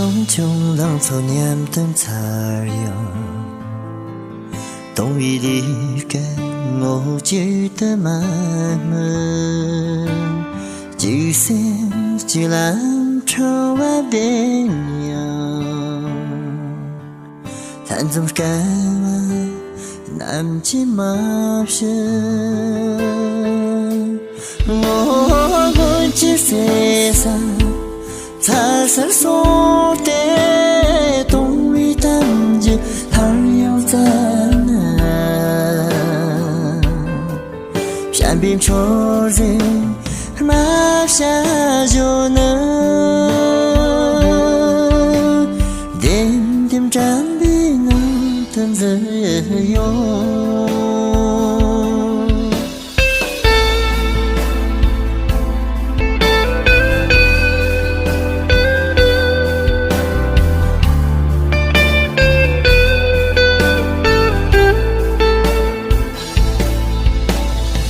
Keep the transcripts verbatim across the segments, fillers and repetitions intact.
ཆུང་ལང་ཚོ་མཉམ་དུ་འཚར་ཡོང་། སྟོང་བའི་ལས་ཀ་ངོ་བཅུད་དུ་མ་སྨིན། གཅིག་སེམས་གཅིག་ལམ་འཁྲུལ་བ་བདེན་ཡང་། ལྷན་འཛོམས་སྐལ་བ་ནམ་གྱིས་མ་བྱེད། ངོ་བོ་ཅི་ཟེར་ས། ཚ་ཟེར་སོང་སྟེ། སྟོང་བའི་གཏམ་རྒྱུད་སླར་ཡང་བཙལ་ན། བྱམས་པའི་འཕྲོ་ཟིན་སྨྲ་བྱ་སྦྱོར་ནི། ལྡེམ་ལྡེམ་དྲན་པའི་ངང་དུ་འཛུལ་ཡོང་།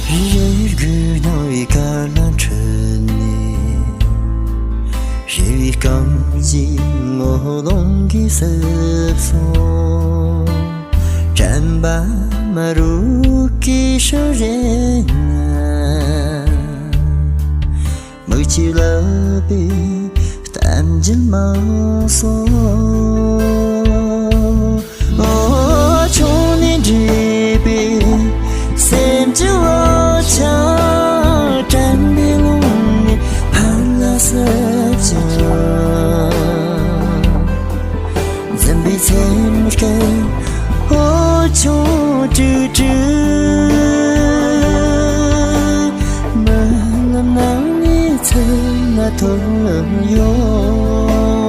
རེ་སྒུག་སྣང་བའི་དཀར་ལ་འཁྲུལ་ནས། རེ་བའི་རྐང་རྗེས་ངོ་ལོང་གིས་བསུབས་སོང་། དྲན་པ་མ་རུག་གི་ཤུལ་རེ་ན། མིག་ཆུས་བརླབས་པའི་གཏམ་རྒྱུད་མང་སོང་། འོ། ཆུང་ནས་འདྲིས་པའི་སེམས་ཀྱི་འོ་ཆ། དྲན་པའི་ཀློང་ནས་ཕར་ལ་བསུབ་ཅིང་། འཛུམ་པའི་ཚེམས་སྐད་འོ་ཆུང་ཀྲིག་ཀྲིག། རྨི་ལམ་ནང་ནས་ཚུར་ལ་ཐོན་ཡོང་།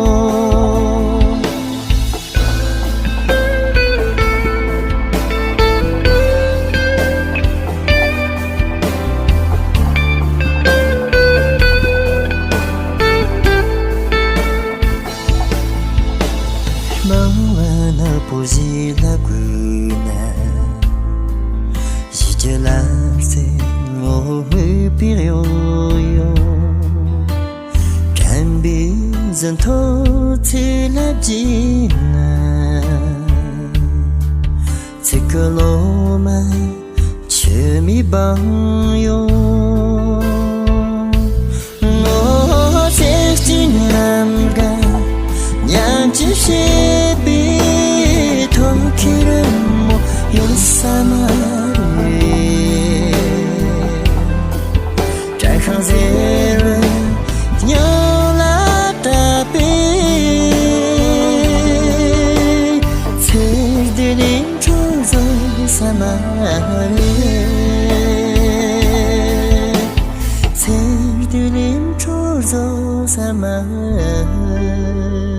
སྣང་བ་ནག་པོ་ཞིག་ལ་བསྒུགས་ན། ཡིད་ཀྱི་ལ་རྩེ་ངོ་མིད་པའི་གཡོ་གཡོ། དྲན་པའི་ཟིན་ཐོ་ཚིག་ལ་བརྗེས་ན། ཚིག་གི་ལོ་མ་ཆུ་མིག་སྦངས་ཡོང་། ངོ་ཚེ་གཅིག་ཉམས་དགའ་ཉམས་ཀྱིས་བྱེད་པའི་ཐོག་ཁའི་རི་མོ་ཡོད་ས་མ་རེད། བྲག་ཤིང་ཟེར་བའི་སྙིང་ལ་བཏབ་པའི་ཚེ་འདི་ནས་འཕྲོ་བཟོ་ས་མ་རེད། ཚེ་འདི་ནས་འཕྲོ་བཟོ་ས་མ་རེད།